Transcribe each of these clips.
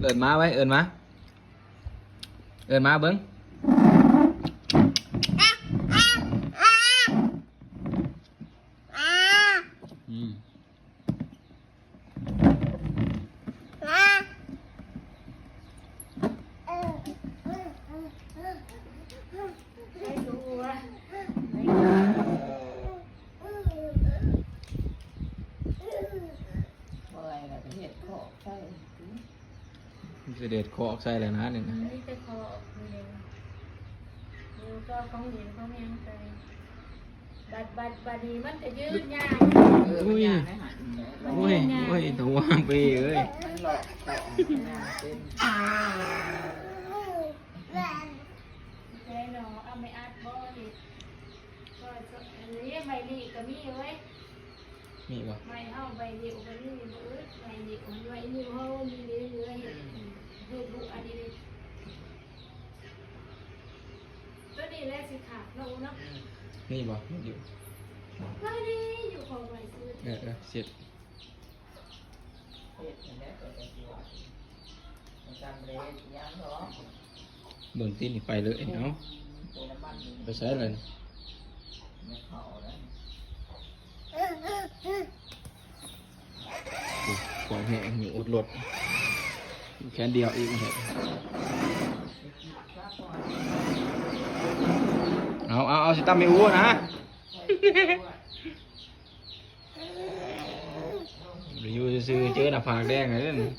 ເອີ້ນມາໄວ້ ເອີ້ນມາ ເອີ້ນມາເບິ່ງ. ອືມ. ເຮັດຄອກໃສ່ ຊິເຮັດຄອກໃສ່ແລ້ວນະນີ້ນະ ມີແຕ່ຄອກ ມີແຕ່ຂອງຫຼິ້ນຂອງຫຍັງໃສ່. ບັດ ບັດ ບັດນີ້ມັນກະຢືນຍາວ ເອີ ໂອ້ຍ ມັນຍາວ ໂອ້ຍ ໂອ້ຍ ຕະວາງເປເອີຍ ມັນຫຼອກຂອງ ມັນຍາວເຕັມ ໃສ່ເນາະ ເອົາໄມ້ອັດບໍ່ນີ້ ກໍອັນນີ້ໄມ້ນີ້ກໍມີເວີຍ ມີບໍ່? ໄມ້ເຮົາໃບເດວກໍມີ ບໍ່ເອີຍ ໄມ້ນີ້ ໄມ້ນີ້ເຮົາມີເຫຼືອ ເຮັດ ເຮັດບຸອັນນີ້ ໂຕນີ້ແຫຼະຊິຂາດເນາະ ອືມ ເນາະ ອືມ ມີບໍ່? ມີຢູ່ ກໍນີ້ຢູ່ຂອງໄວ້ຊື້ ເອີ ເອີ ເຊັດ ເຮັດຫັ້ນແຫຼະ ເພິ່ນກໍຊິວ່າ ມັນສຳເລັດຫຍັງເນາະ ເບິ່ງຕິ ນີ້ໄປເລີຍ ເອົາ ໃສ່ນ້ຳມັນນີ້ ໄປໃສລະນີ້ ໄມ່ເຂົ້າແລ້ວ ຄວາມແຮງຢູ່ ອົດລົດ ແຂນດຽວອີກ ເອົາ ເອົາ. ເອົາຊິຕຳໃຫ້ອູນະ. ຢູ່ຊື່ໆ ເຈີໜ້າຜາກແດງເລີຍ.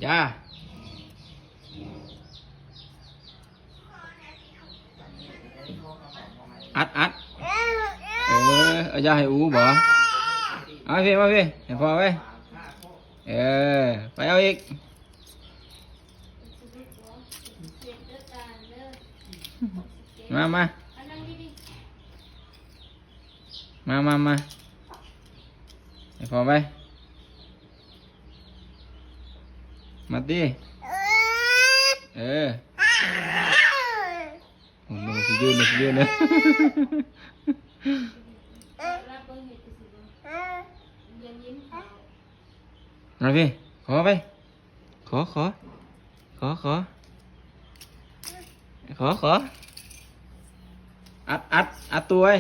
ຢ່າ ອັດ ອັດ ເອີ ເອົາຢາໃຫ້ອູບໍ? ເອົາພີ້ ມາພີ້ ໃຫ້ພໍ່ໄວ້. ເອີ ໄປເອົາອີກ. ມາ ມາ ມາ ມາ ມາ ໃຫ້ພໍ່ໄວ້. ມາຕິ ເອີ. ໂອ້ ໜູຊິຢືນ ໜູຊິຢືນເດີ. ມາພີ້ ຂໍໄປ ຂໍ ຂໍ ຂໍ ຂໍ ຂໍ ຂໍ ອັດ ອັດ ອັດຕູໄວ້.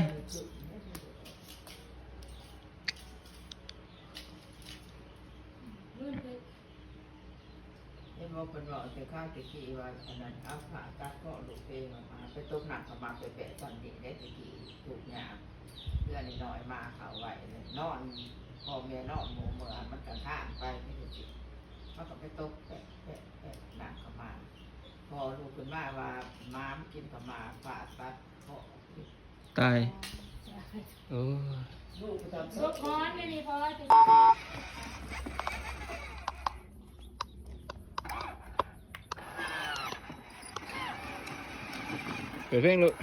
ເຫັນບໍ່ ເພິ່ນເວົ້າແຕ່ຄາວແຕ່ກີ້ວ່າ ອັນນັ້ນ ເອົາຜ້າຕັດຄໍລູກເອງອອກມາ ໄປຕົກນ້ຳຂະໝາກແປະໆ ສ່ຳນີ້ເດ້ແຕ່ກີ້. ທຸກຍາກ ເຮືອນນ້ອຍໆ ມາເຂົ້າໄວ້ເລີຍ ນອນ ພໍ່ແມ່ນອນ ໝູ່ເມືອ ມັນກະຄ້າງໄປ ມີແຕ່ຊິ ເຮົາກໍໄປຕົກແປະໆ ນ້ຳຂະໝາກ. ພໍລຸກຂຶ້ນມາວ່າ ໝາມັນກິນຂະໝາກ ຟ້າຕັດຄໍ. ຕາຍ ໂອ້ຍ ສົບຮ້ອນຢູ່ນີ້ພໍ່. ເປີດເພງລູກ.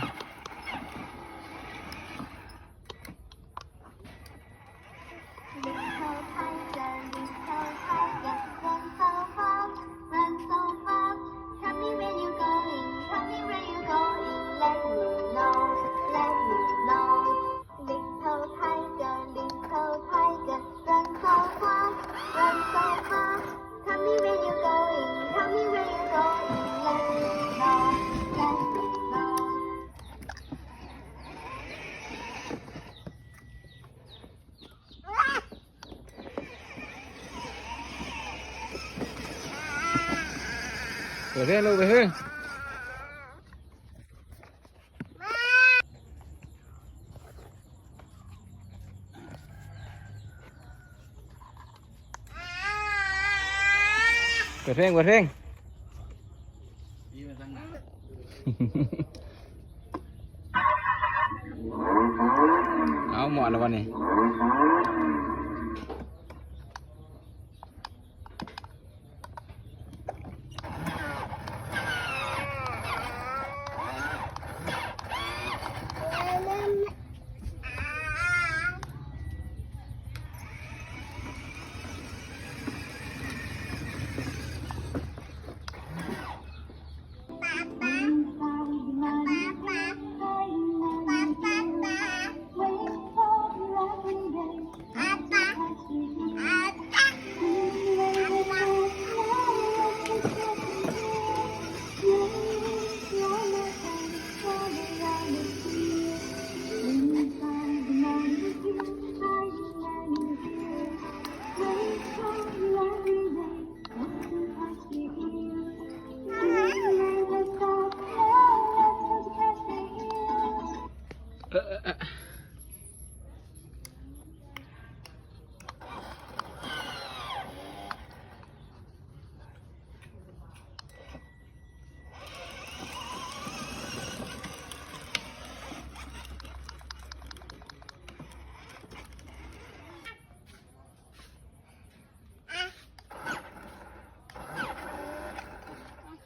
ເປີດເພງລູກ ເປີດເພງ. ເປີດເພງ ເປີດເພງ. ເອົາ ມ່ວນແລ້ວບັດນີ້.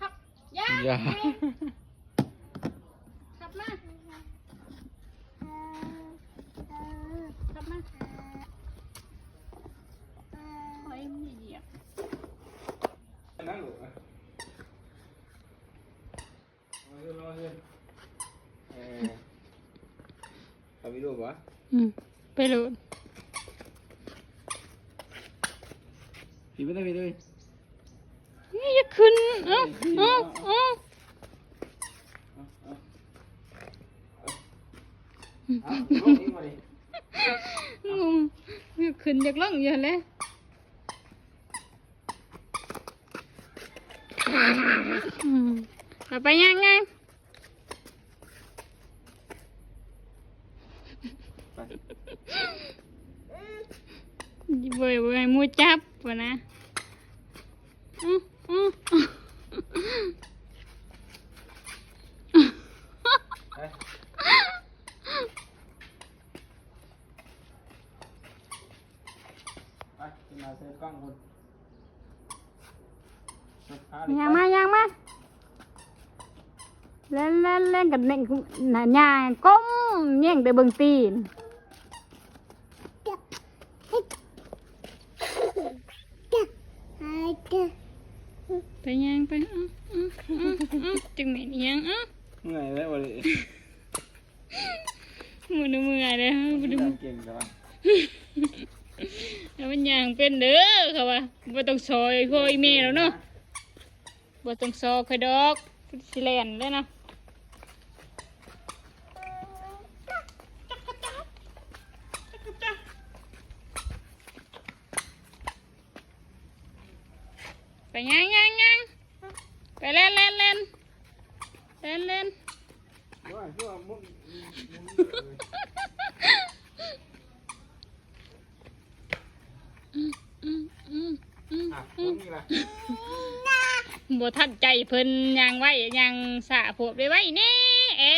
ຄັບ ຢ່າ ຢ່າ ຄັບມາ ຄັບມາ ຂ້ອຍມີຫຽບ ນັ່ງລົງ ເອີ ເອົາວິດີໂອບໍ່? ອືມ ໄປໂລດ ປີນໄປເລີຍ ປີນເລີຍ ນີ້ຢ່າຂຶ້ນ ເອົາ ເອົາ ເອົາ ເອົາ ເອົາ. งง ขึ้นอยากลงอยู่หั้นแหละ อืม ไป ไป ย่าง ย่าง ไป บ่ บ่ให้หมู่จับพุ้นนะ อื้อ อื้อ ไป ไป ขึ้นมาใส่กล้องพุ้น ย่างมา ย่างมา แล่น แล่น แล่น กัน หน้าย่างก้ม แยงแต่เบิ่งตีน ไปย่างไป อื้อ อื้อ อื้อ จักแม่นอีหยัง อื้อ เมื่อยแล้วบัดนี้ มื้อนี้เมื่อยเด้อ มื้อนี้ เก่งจังวะ แล้วมันย่างเป็นเด้อ เขาว่า บ่ต้องซอยพ่ออีแม่แล้วเนาะ บ่ต้องซอข่อยดอก สิแล่นเลยนะ ไปย่าง ย่าง ย่าง ไปแล่น แล่น แล่น แล่น แล่น อืม อืม อืม อืม อ่ะ อืม บ่ทันใจเพิ่น ย่างไว ย่างช้าโพด ไวๆ แหน่ แอะ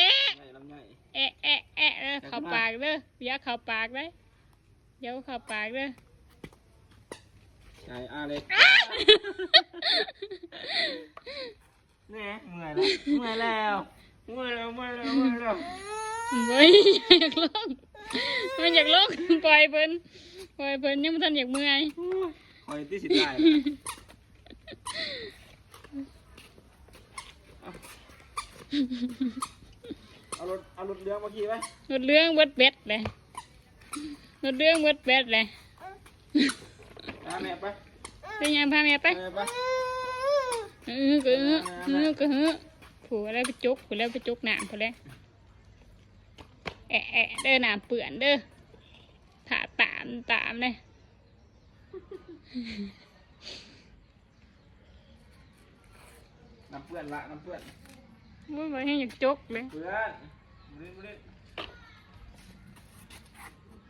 ลำไย แอะ แอะ แอะ เด้อ เข้าปากเด้อ อย่าเข้าปากเด้อ อย่าเข้าปากเด้อ ไก่อาเล็ก แหน่ เมื่อยแล้ว เมื่อยแล้ว เมื่อยแล้ว เมื่อยแล้ว เมื่อยแล้ว เฮ้ย อยากลง มันอยากลง ปล่อยเพิ่น ปล่อยเพิ่น ยังบ่ทันอยากเมื่อย โอ้ย ข้อยติสิตายแล้ว เอา เอารถ เอารถเหลืองมาขี่ไป รถเหลืองเบิดแบตเลย รถเหลืองเบิดแบตเลย พาแม่ไป ไปย่าง พาแม่ไป พาแม่ไป เออ ก็เออ เออ ก็เออ ผู้แล้วไปจก ผู้แล้วไปจกน้ำ ผู้แล้ว แอะ แอะ เด้อ น้ำเปื้อนเด้อ ถ้าตาม ตามเลย น้ำเปื้อนละ น้ำเปื้อน โอ้ย บ่แฮงอยากจกเลย เปื้อน บ่ได้ บ่ได้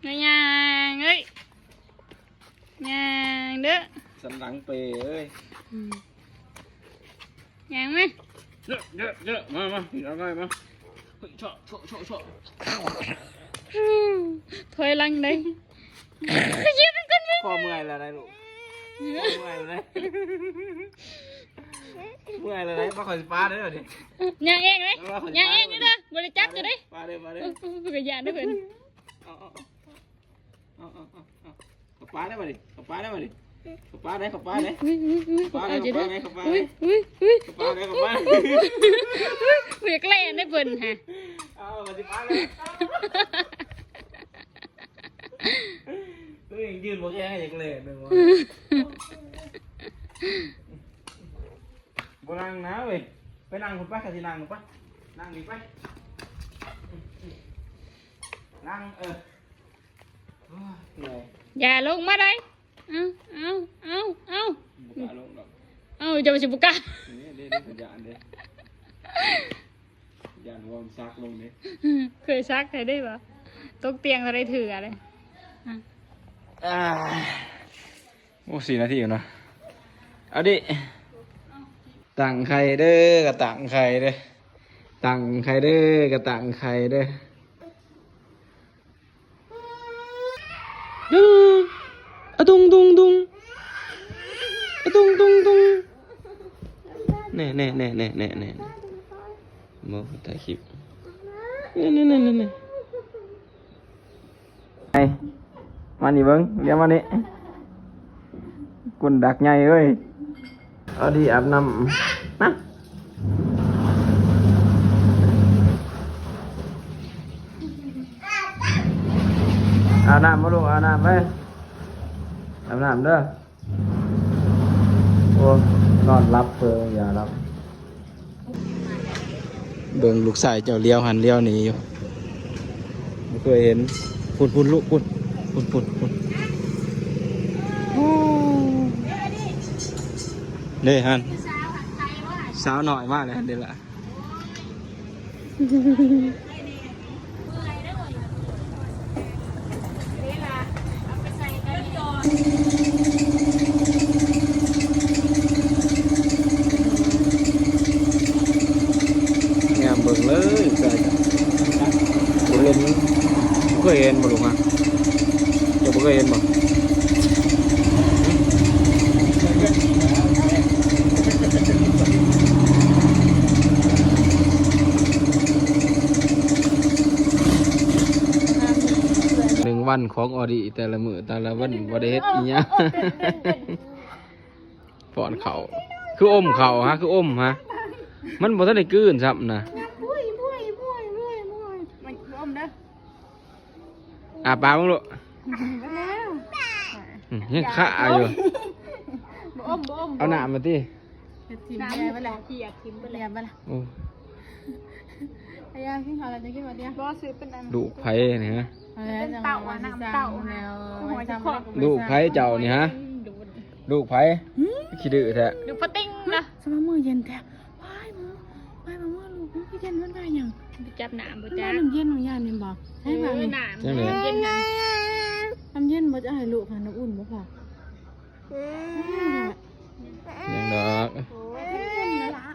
มาย่างเอ้ย ย่างเด้อ สันหลังเปเอ้ย อืม ย่างมา เยอะ เยอะ เยอะ มา มา เอาหน่อยมา เฮ้ย เชาะ เชาะ เชาะ เชาะ ถอยหลังได้ ยืนกันไว้ พ่อเมื่อยแล้วนะลูก พ่อเมื่อยแล้วนะ เมื่อยแล้วนะ มาขอสิปาเด้อบัดนี้ ย่างเองเลย มาขอสิปา ย่างเองเด้อ บ่ได้จับจะได้ ปาเด้อ ปาเด้อ เออ เออ เออ ก็ย่านเด้อเพิ่น เอา เอา เอา เอา เอา เอา เอา เอาปาได้บัดนี้ เอาปาได้บัดนี้ เอาปาได้ เอาปาได้ อุ้ย อุ้ย อุ้ย เอาปาได้ เอาปาได้ เอาปาได้ อุ้ย อุ้ย อุ้ย เอาปาได้ เอาปาได้ บ่อยากแล่นได้เพิ่นฮะ เอา เอาสิปาเลย ตัวเองยืนบ่แข็ง อยากแล่นนึงวะ บ่นั่งนะเว้ย ไปนั่งพุ้นไป ข้าสินั่งพุ้นไป นั่งนี่ไป นั่ง เออ โอ้ย เหนื่อย อย่าลงมาเลย เอา เอา เอา เอา บ่กล้าลงดอก เอา เจ้าสิบ่กล้า นี่เด้ เด้ เด้ ย่านเด้ ย่านว่ามันซักลงเด้ เคยซักแท้เด้บ่ ตกเตียงเท่าใดเทื่อเลย อ่ะ อ่า โอ้ สี่นาทีอยู่เนาะ เอาดิ ตั้งไข่เด้อ ก็ตั้งไข่เด้อ ตั้งไข่เด้อ ก็ตั้งไข่เด้อ อะตุงตุงตุง อะตุงตุงตุง แน่ แน่ บ่ ถ่ายคลิป แน่ แน่ แน่ แน่ แน่ ไอ้ มานี่เบิ่ง เดี๋ยวมานี่ ก้นดักใหญ่เอ้ย เอาดิ อาบน้ำ มา อาบน้ำมาลูก อาบน้ำไป อาบน้ำเด้อ โอ้ นอนหลับเปิงอย่าหลับ เบิ่งลูกชายเจ้าเลี้ยวหั้นเลี้ยวนี่อยู่ ลู ເຄີຍເຫັນ ພຸ້ນໆ ລູກ ພຸ້ນ ພຸ້ນໆ ພຸ້ນ ເດ້ຫັ້ນ ສາວນ້ອຍມາແລ້ວຫັ້ນເດ້ລະ. ແນມເບິ່ງເລີຍ ບໍ່ເຫັນ ບໍ່ເຄີຍເຫັນບໍ່ລູກຮະ? ເຈົ້າບໍ່ເຄີຍເຫັນບໍ່? ໜຶ່ງວັນຂອງອໍດີ ແຕ່ລະມື້ແຕ່ລະວັນບໍ່ໄດ້ເຮັດອີ່ຫຍັງ. ປ້ອນເຂົ້າ ຄືອົມເຂົ້າຮະ ຄືອົມຮະ ມັນບໍ່ທັນໄດ້ກືນຊ້ຳນະ. ອ້າປາກເບິ່ງລູກ ອືມ ຍັງຄາຢູ່. ບໍ່ອົມ ບໍ່ອົມ ເອົານ້ຳມາຕິ. ເຮັດຖິ້ມແດ່ໄວ້ແລ້ວ ເຄຍຖິ້ມໄປແລ້ວ. ໂອ້ ອາຍາກິນເຂົ້າແລ້ວ ຈະກິນບໍ່ດຽວ? ບໍ່ ຊື້ເປັນອັນ ລູກໃຜນີ້ຮະ? ເອີ ເປັນເຕົ້າອະ ນ້ຳເຕົ້ານະ ຫົວຈະຄອກ. ລູກໃຜເຈົ້ານີ້ຮະ? ລູກໃຜ? ຂີ້ດື້ແທ້ ລູກປະຕິງນະ. ສະບາຍມື້ເຢັນແທ້. ວ້າຍ ວ້າຍ ມື້ລູກ ມັນຄືເຢັນ ມັນວ່າຫຍັງ? ໄປຈັບນ້ຳບໍ່ຈັກ ນ້ຳເຢັນ ນ້ຳເຢັນບໍ່? ໃຫ້ວ່າ ເອີ ນ້ຳເຢັນນະ ນ້ຳເຢັນບໍ່? ຈະໃຫ້ລູກຫານ້ຳອຸ່ນບໍ່ພໍ? ຍັງດອກ ໂອ້ຍ ເຢັນລະ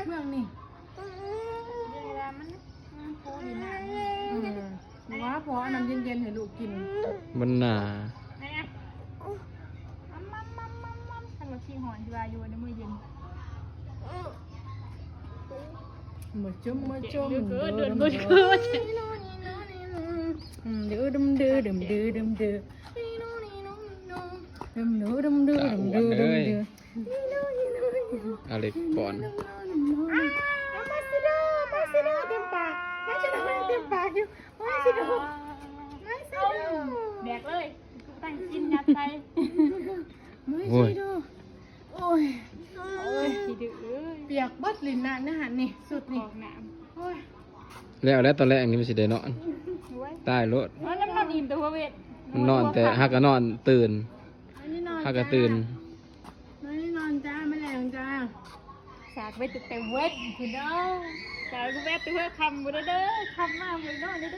ເບື້ອງນີ້ ເວລາມັນ ມັນໂພດີນະ. ອືມ ວ່າພໍເອົານ້ຳເຢັນໆໃຫ້ລູກກິນ ມັນໜາ. ຄັນວ່າຂີ້ຮ້ອນຊິວ່າຢູ່ໃນມື້ເຢັນ ມາຈຸ່ມ ມາຈຸ່ມ ເດີ ເດີ ເດີ ອືມ ເດີ ເດີ ເດີ ເດີ ເດີ ອາເລັກປ້ອນ ມາຊິໂດ ມາຊິໂດ ເຕັມປາກ ມາຊິໂດ ເຕັມປາກຢູ່ ມາຊິໂດ ມາຊິໂດ ແບກເລີຍ ຕັ້ງກິນ ຍັດໃສ່ ມາຊິໂດ ໂອ້ຍ ໂອ້ຍ ຂີ້ດື້ເອີຍ ປຽກເບິດ ຫຼິ້ນນ້ຳໃນຫັ້ນນີ້ ຊຸດນີ້ ໂອ້ຍ ແລ້ວ ແລ້ວຕອນແລງນີ້ມັນຊິໄດ້ນອນ ຕາຍໂລດ ນອນນຳນອນອີ່ມແຕ່ຫົວເວັນ ມັນນອນແຕ່ ຫາກະນອນຕື່ນ ຫາກະຕື່ນ ນອນນີ້ນອນຈ້າ ມາແລງຈ້າ ສາກໄວ້ຕັ້ງແຕ່ເວັນພຸ້ນເດີ ສາກໄວ້ແຕ່ຫົວຄ່ຳພຸ້ນເດີ ຄ່ຳມາບໍ່ໄດ້ນອນເດີ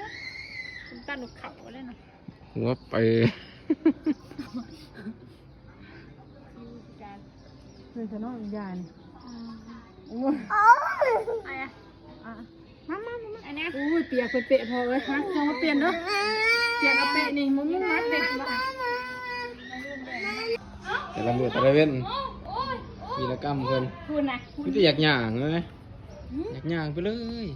ເປັນຕາໜູກເຂົ້າແລ້ວນະ ຫົວເປີ ເປັນຕານ້ອງຢານ ອືມ ໂອ້ຍ ມາ ມາ ມາ ມາ ອັນເນີ້ຍ ໂອ້ຍ ປຽກເປະໆ ພໍ່ເອີຍ ຮະ ເອົາມາປ່ຽນເດີ ປຽກເອົາເປະນີ້ ມຸ້ງໆ ມາເຕະ ແຕ່ລະມື້ແຕ່ລະເວັນ ວີລະກຳເພິ່ນ ພຸ້ນນະ ມີແຕ່ຢາກຍ່າງເລີຍ ຢາກຍ່າງໄປເລີຍ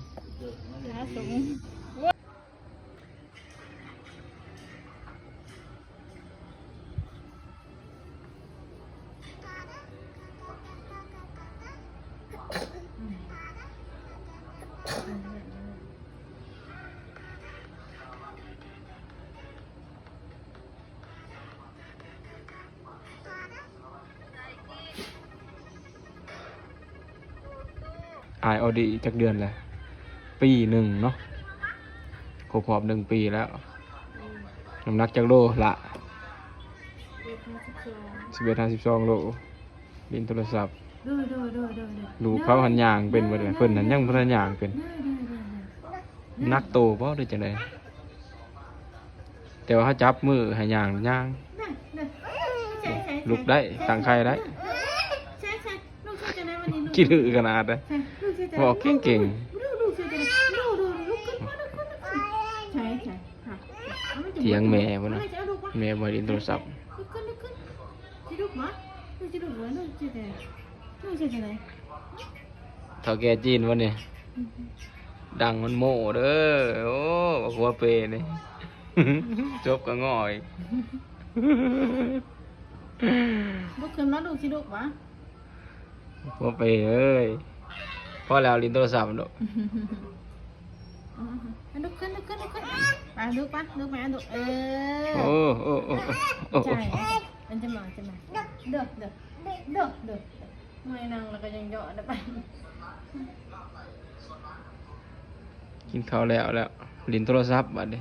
ອ້າຍອໍດີຈັກເດືອນແລ້ວ? ປີໜຶ່ງເນາະ ຄົບຮອບໜຶ່ງປີແລ້ວ. ອືມ ນ້ຳໜັກຈັກໂລລະ? ສິບເອັດຫາສິບສອງ ສິບເອັດຫາສິບສອງໂລ. ຫຼິ້ນໂທລະສັບ ໂດຍ ໂດຍ ໂດຍ ໂດຍ ໂດຍ. ລູກເຂົາຫັ້ນຍ່າງເປັນເບິດແລ້ວ ເພິ່ນຫັ້ນຍັງບໍ່ທັນຍ່າງເປັນ. ໂດຍ ໂດຍ ໂດຍ ໂດຍ. ໜັກໂຕບໍ່ ຫຼືຈັ່ງໃດ? ແຕ່ວ່າເຮົາຈັບມືໃຫ້ຍ່າງ ຍ່າງ ເອີ ລຸກໄດ້ ຕັ້ງໄຂ່ໄດ້. ລູກເຮັດຈັ່ງໃດວັນນີ້ ລູກ? ຂີ້ດື້ຂະໜາດເດ້ ເວົ້າເກັ່ງໆ. ລູກເຮັດຈັ່ງໃດ? ລູກ ລູກ ລູກ ລຸກຂຶ້ນມາ ລຸກຂຶ້ນ ລຸກຂຶ້ນ. ໃຊ່ ໃຊ່ ເຖຍງແມ່ພຸ້ນນະ ແມ່ບໍ່ໃຫ້ຫຼິ້ນໂທລະສັບ. ລຸກຂຶ້ນ ລຸກຂຶ້ນ ຊິລຸກບໍ່? ລູກຊິລຸກບໍ່? ລູກເຮັດຈັ່ງໃດ? ລູກເຮັດຈັ່ງໃດ? ເຖົ້າແກ່ຈີນບໍ່ນີ້? ອືມ ດັງມັນໂມ້ເດີ. ໂອ້ ບັກຫົວເປນີ້ ຈົບກະງໍອີກ. ລຸກຂຶ້ນມາ ລູກຊິລຸກບໍ່? ຫົວເປເອີຍ ພໍແລ້ວຫຼິ້ນໂທລະສັບໂລດ. ລຸກຂຶ້ນ ລຸກຂຶ້ນ ລຸກຂຶ້ນ ໄປ ລຸກ ໄປ ລຸກ ໄປ ລຸກ. ເອີ ໂອ້ ໂອ້ ໂອ້ ໂອ້ ໃຊ່ ເປັນຈັ່ງໃດ ເດີ ເດີ ເດີ ເດີ. ເມື່ອຍນັ່ງແລ້ວກໍຍັງເຍາະໄດ້ໄປ. ກິນເຂົ້າແລ້ວ ແລ້ວຫຼິ້ນໂທລະສັບບາດນີ້.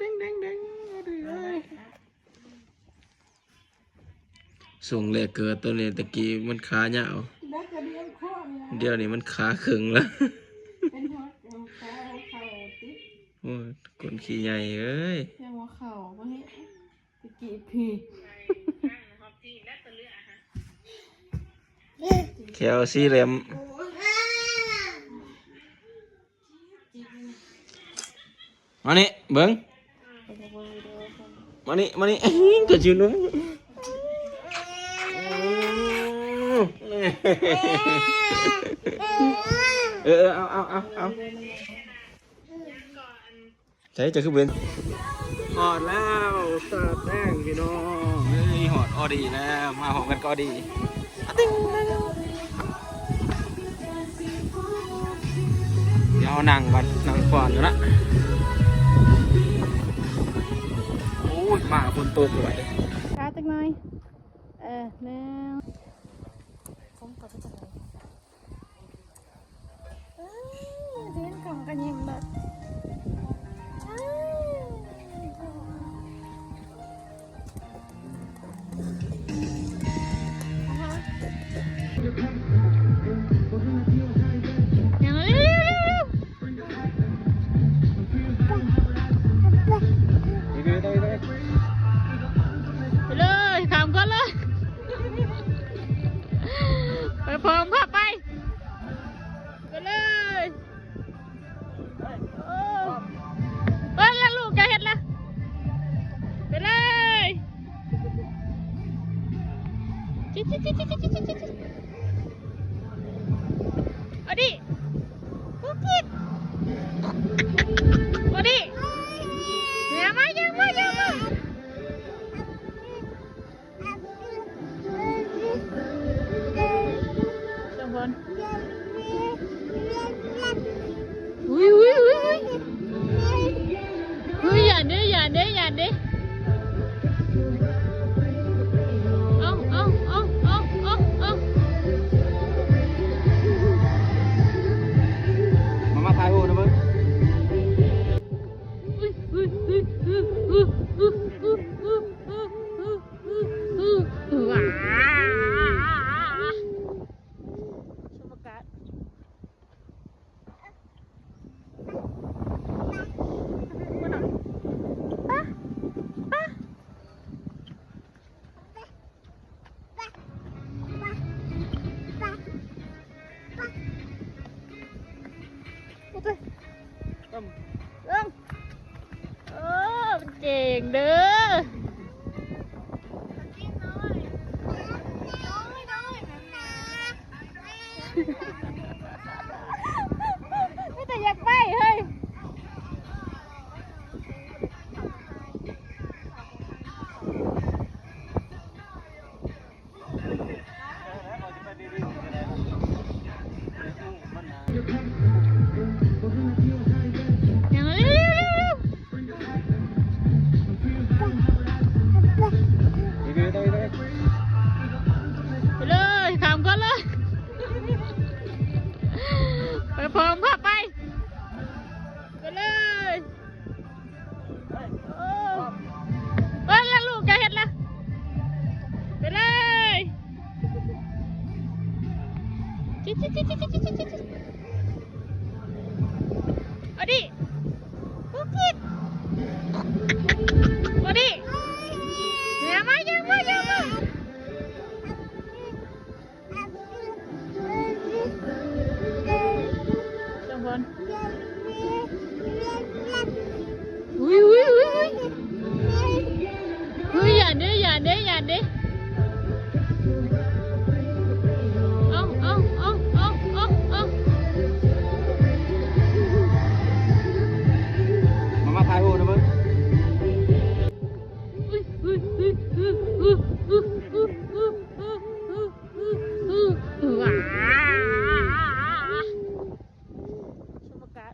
ເດ້ງໆໆ ເອົາເດີ້ເອີຍ. ຊົງແລກເກີດໂຕນີ້ ແຕ່ກີ້ມັນຂາຍາວ ແລ້ວກໍລ້ຽງຄອກນີ້ລະ ດຽວນີ້ມັນຂາເຄິ່ງລະ ເປັນຫົວ ເປັນຫົວເຂົ່າ ຫົວເຂົ່າຕິດ. ໂອ້ຍ ຄົນຂີ້ໃຫຍ່ເອີຍ ຍັງຫົວເຂົ່າບໍ່ເຫັນ ແຕ່ກີ້ພີ້ ແຂ້ວສີ່ຫຼ່ຽມ. ມານີ້ເບິ່ງ ມານີ້ ມານີ້ ກະຊິໜຸ່ມ. ເອີ ເອີ ເອົາ ເອົາ ເອົາ ເອົາ ໃສ ຈະຄືເປັນ ຮອດແລ້ວ ສາດແດງພີ່ນ້ອງເອີຍ ຮອດອໍດີແລ້ວ ມາພ້ອມກັນກໍອໍດີ ອະຕິງ ດຽວເຮົານັ່ງກ່ອນ ນັ່ງກ່ອນຢູ່ນະ ໂອ້ຍ ມາຝົນຕົກດ້ວຍ ຊ້າຈັກໜ່ອຍ ເອີ ໜຶ່ງ ເອີ ເດີນກອງກະຍິ້ມເລີຍ ເອີ ເອີ ໄປເລີຍ ຂ້າມກ່ອນເລີຍ ໄປພ້ອມພາໄປ ໄປເລີຍ ໂອ້ ເບິ່ງລະລູກ ຈະເຮັດລະ ໄປເລີຍ ອາດີ ກຸກກິກ ອາດີ ຢ່າມາ ຢ່າມາ ຢ່າມາ. ອຸ້ຍ ອຸ້ຍ ອຸ້ຍ ອຸ້ຍ ຢ່າເດ້ ຢ່າເດ້ ຢ່າເດ້ ເອົາ ເອົາ ເອົາ ເອົາ ເອົາ ເອົາ ມາ ມາຖ່າຍຮູບນຳເບິ່ງ ອຸ້ຍ ອຸ້ຍ ອຸ້ຍ ອຸ້ຍ ອຸ້ຍ ອຸ້ຍ ອຸ້ຍ ອຸ້ຍ ອຸ້ຍ ອູ້ ຊົມອາກາດ ປະ ປະ ໂອ້ຍ ເບິ່ງ ໂອ້ ມັນເກັ່ງເດີ ມີແຕ່ຢາກໄປເຮີ້ຍ. ໄປເລີຍ ຂ້າມກ່ອນເລີຍ ໄປພ້ອມພາໄປ ໄປເລີຍ. ໂອ້ ເບິ່ງລະລູກ ຈະເຮັດລະ ໄປເລີຍ ອາດີ ກຸກກິກ ອາດີ ຢ່າມາ ຢ່າມາ ຢ່າມາ. ຈັງບອນ ອຸ້ຍ ອຸ້ຍ ອຸ້ຍ ອຸ້ຍ ອຸ້ຍ ຢ່າເດ້ ຢ່າເດ້ ຢ່າເດ້ ເອົາ ເອົາ ເອົາ ເອົາ ເອົາ ເອົາ ມາ ມາຖ່າຍຮູບນຳເບິ່ງ. ອຸ້ຍ ອຸ້ຍ ອຸ້ຍ ອຸ້ຍ ອຸ້ຍ ອຸ້ຍ ອຸ້ຍ ອຸ້ຍ ອຸ້ຍ ອຸ້ຍ ອຸ້ຍ ອຸ້ຍ ອຸ້ຍ ອຸ້ຍ ອຸ້ຍ ອຸ້ຍ ຊົມອາກາດ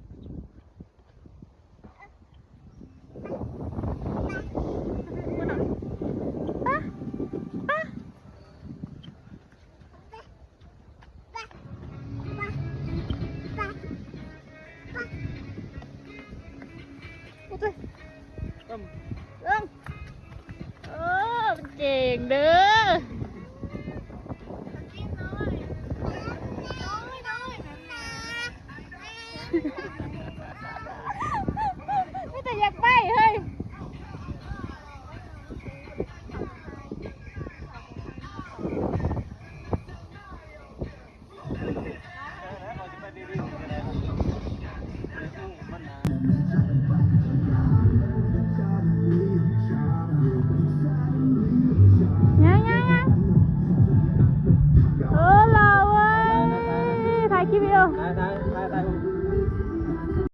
ປະ ປະ ໂອ້ຍ ເບິ່ງ ເບິ່ງ ໂອ້ ມັນເກັ່ງເດີ ມີແຕ່ຢາກໄປເຮີ້ຍ. ຍັງ ຍັງ ຍັງ ໂອ້ ຫຼໍ່ເວີຍ ຖ່າຍຄລິບວິດີໂອ ຖ່າຍ ຖ່າຍ ຖ່າຍ Bye.